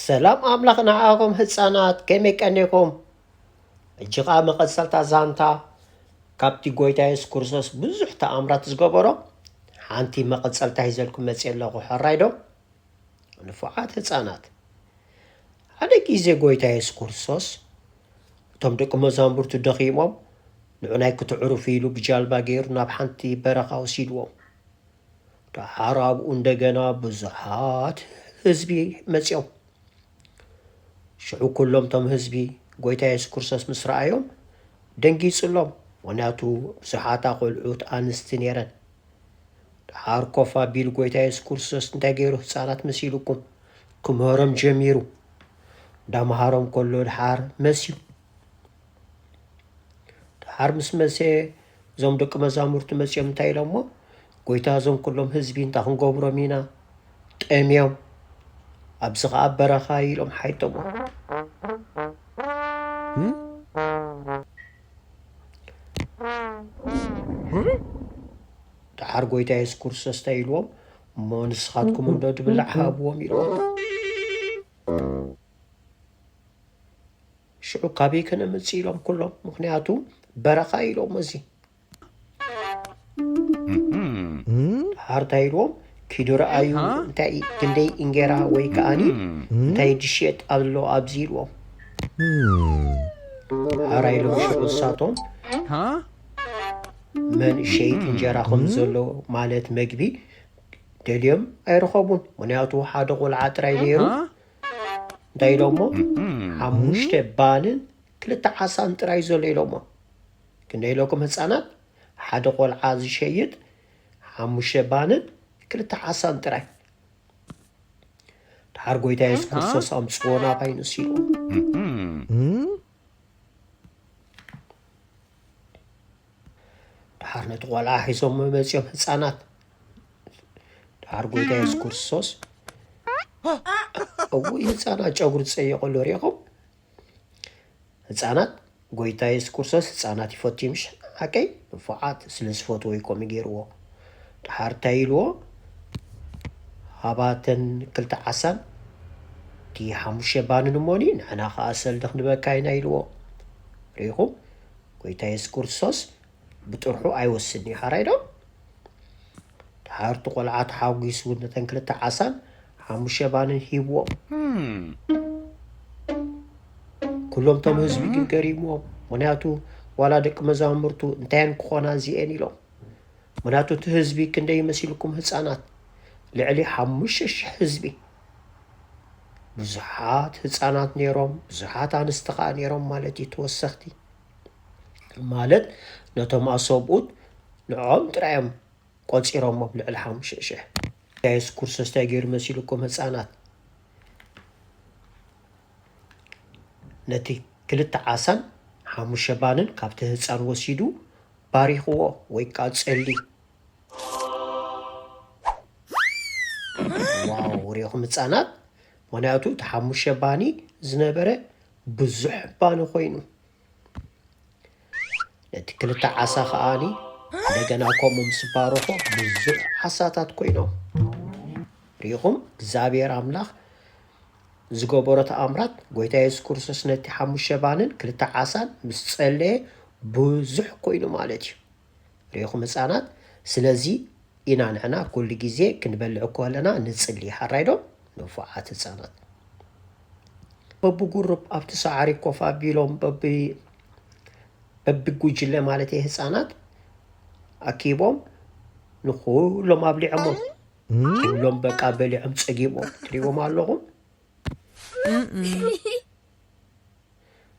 ሰላም ኣምላኽ ንዓኹም ህፃናት፣ ከመይ ቀኒኹም? ሕጂ ኸዓ መቐጸልታ ዛንታ ካብቲ ጎይታ የሱስ ክርስቶስ ብዙሕ ተኣምራት ዝገበሮ ሓንቲ መቐጸልታ ሒዘልኩም መፅየ ኣለኹ። ሕራይ ዶ? ንፉዓት ህፃናት፣ ሓደ ግዜ ጎይታ የሱስ ክርስቶስ እቶም ደቂ መዛሙርቱ ደኺሞም ንዑ ናይ ክትዕርፉ ኢሉ ብጃልባ ገይሩ ናብ ሓንቲ በረኻ ወሲድዎም። ደሓር ኣብኡ እንደገና ብዙሓት ህዝቢ መፅዮም። ሽዑ ኩሎም እቶም ህዝቢ ጎይታ የሱስ ክርስቶስ ምስ ረኣዮም ደንጊፅሎም፣ ምኽንያቱ ብዙሓት ኣቆልዑት ኣንስቲ ነይረን። ደሓር ኮፍ ኣቢሉ ጎይታ የሱስ ክርስቶስ እንታይ ገይሩ ህፃናት መሲሉኩም ክምህሮም ጀሚሩ። እንዳምሃሮም ከሎ ደሓር መስዩ። ደሓር ምስ መሰየ እዞም ደቂ መዛሙርቱ መፅዮም እንታይ ኢሎሞ? ጎይታ እዞም ኩሎም ህዝቢ እንታይ ክንገብሮም ኢና? ጠምዮም። ኣብዚ ኸዓ በረኻ ኢሎም ሓይጠሞ። ደሓር ጎይታ የሱስ ክርስቶስ እንታይ ኢልዎም? እሞ ንስኻትኩም እንዶ ድብላዕ ሃብዎም ኢልዎም። ሽዑ ካበይ ከነምፅእ ኢሎም ኩሎም፣ ምኽንያቱ በረኻ ኢሎም እዚ። ደሓር እንታይ ኢልዎም? ኪዱ ረኣዩ እንታይ ክንደይ እንጌራ ወይ ከዓኒ እንታይ ድሽየጥ ኣሎ ኣብዚ ኢልዎም። ሓራ ኢሎም ሽዑ እሳቶም መንእሸይት እንጀራ ከም ዘሎ ማለት መግቢ ደልዮም ኣይረኸቡን። ምኽንያቱ ሓደ ቆልዓ ጥራይ ነይሩ። እንታይ ኢሎሞ? ሓሙሽተ ባንን ክልተ ዓሳን ጥራይ ዘሎ ኢሎሞ። ክንደይ ኢለኩም ህፃናት? ሓደ ቆልዓ ዝሸይጥ ሓሙሽተ ባንን ክልተ ዓሳን ጥራይ። ደሓር ጎይታ የሱስ ክርስቶስ ኣምፅዎ ናባይ ንሱ ኢልዎም። ደሓር ነቲ ቆልዓ ሒዞሞ መፅዮም ህፃናት። ደሓር ጎይታ የሱስ ክርስቶስ እውይ ህፃናት ጨጉሪ ዝፀየቐሉ ሪኢኹም? ህፃናት ጎይታ የሱስ ክርስቶስ ህፃናት ይፈቱ እዩ ምሽ ሓቀይ? ንፉዓት ስለ ዝፈትዎ እዩ ከምኡ ገይርዎ። ደሓር እንታይ ኢልዎ? ሃባተን ክልተ ዓሳን እቲ ሓሙሽተ ባንን እሞኒ ንሕና ከዓ ሰልዲ ክንበካ ኢና ኢልዎ። ሪኢኹም? ጎይታ የሱስ ክርስቶስ ብጥርሑ ኣይወስድን እዩ ሓራይ ዶ? ደሓር እቲ ቆልዓ ተሓጒሱ ነተን ክልተ ዓሳን ሓሙሽተ ባንን ሂብዎም። ኩሎም እቶም ህዝቢ ግን ገሪምዎም፣ ምኽንያቱ ዋላ ደቂ መዛሙርቱ እንታየን ክኾና እዚኤን ኢሎም። ምኽንያቱ እቲ ህዝቢ ክንደይ መሲልኩም ህፃናት? ልዕሊ ሓሙሽተ ሽሕ ህዝቢ። ብዙሓት ህፃናት ነይሮም፣ ብዙሓት ኣንስቲ ከዓ ነይሮም ማለት እዩ። ተወሰኽቲ ማለት ነቶም ኣሰብኡት ንዕኦም ጥራይ እዮም ቆፂሮሞ ብልዕሊ ሓሙሽተ ሽሕ። የሱስ ክርስቶስ እንታይ ገይሩ መሲልኩም ህፃናት? ነቲ ክልተ ዓሳን ሓሙሽተ ባንን ካብቲ ህፃን ወሲዱ ባሪኽዎ ወይ ከዓ ፀሊ። ዋው ሪኢኹም ህፃናት? ምኽንያቱ እቲ ሓሙሽተ ባኒ ዝነበረ ብዙሕ ባኒ ኮይኑ። ነቲ ክልተ ዓሳ ከዓኒ እንደገና ከምኡ ምስ ባረኾ ብዙሕ ዓሳታት ኮይኖም። ሪኢኹም እግዚኣብሔር ኣምላኽ ዝገበሮ ተኣምራት? ጎይታ የሱስ ክርስቶስ ነቲ ሓሙሽተ ባንን ክልተ ዓሳን ምስ ጸለየ ብዙሕ ኮይኑ ማለት እዩ። ሪኢኹም ህፃናት? ስለዚ ኢና ንሕና ኩሉ ግዜ ክንበልዕ ከለና ንጽሊ። ሓራይ ዶ? ንፉዓት ህፃናት። በብጉሩፕ ኣብቲ ሳዕሪ ኮፍ ኣቢሎም በቢ በብጉጅለ ማለት እየ ህፃናት ኣኪቦም ንኩሎም ኣብሊዖሞም። ኩሎም በቃ በሊዖም ፀጊቦም ትሪዎም ኣለኹም።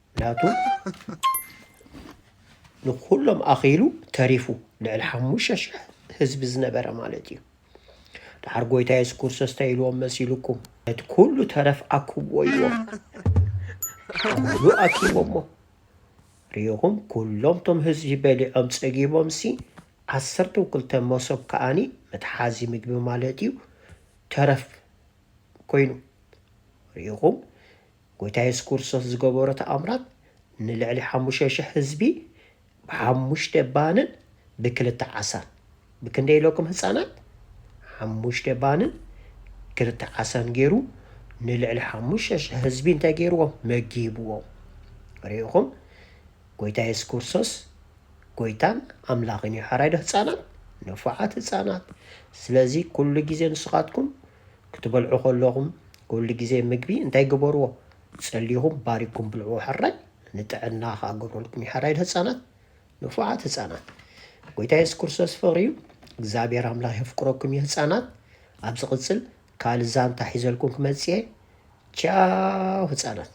ምክንያቱ ንኩሎም ኣኺሉ ተሪፉ ልዕሊ ሓሙሽተ ሽሕ ህዝቢ ዝነበረ ማለት እዩ። ደሓር ጎይታ የሱስ ክርስቶስ እንታይ ኢልዎም መሲልኩም? ነቲ ኩሉ ተረፍ ኣክብዎ ኢልዎም። ኩሉ ኣኪቦሞ። ሪኢኹም? ኩሎም ቶም ህዝቢ በሊዖም ጸጊቦምሲ ዓሰርተ ክልተ መሶብ ከኣኒ መትሓዚ ምግቢ ማለት እዩ ተረፍ ኮይኑ። ሪኢኹም? ጎይታ የሱስ ክርስቶስ ዝገበሮ ተኣምራት ንልዕሊ ሓሙሽተ ሽሕ ህዝቢ ብሓሙሽተ ባንን ብክልተ ዓሳን። ብክንደይ ኢለኩም ህፃናት? ሓሙሽተ ባንን ክልተ ዓሳን ገይሩ ንልዕሊ ሓሙሽተ ሽሕ ህዝቢ እንታይ ገይርዎም? መጊብዎም። ርኢኹም? ጎይታ የሱስ ክርስቶስ ጎይታን ኣምላኽን እዩ። ሓራይ ዶ ህፃናት? ንፉዓት ህፃናት። ስለዚ ኩሉ ግዜ ንስኻትኩም ክትበልዑ ከለኹም ኩሉ ግዜ ምግቢ እንታይ ግበርዎ? ጸልይኹም ባሪኩም ብልዑ። ሓራይ ንጥዕና ከዓ ገብረልኩም እዩ። ሓራይ ዶ ህፃናት? ንፉዓት ህፃናት። ጎይታ የሱስ ክርስቶስ ፍቕሪ እዩ። እግዚኣብሔር ኣምላኽ የፍቅረኩም እዩ ህፃናት። ኣብ ዝቕፅል ካልእ ዛንታ ሒዘልኩም ክመፅእ እየ። ቻው ህፃናት።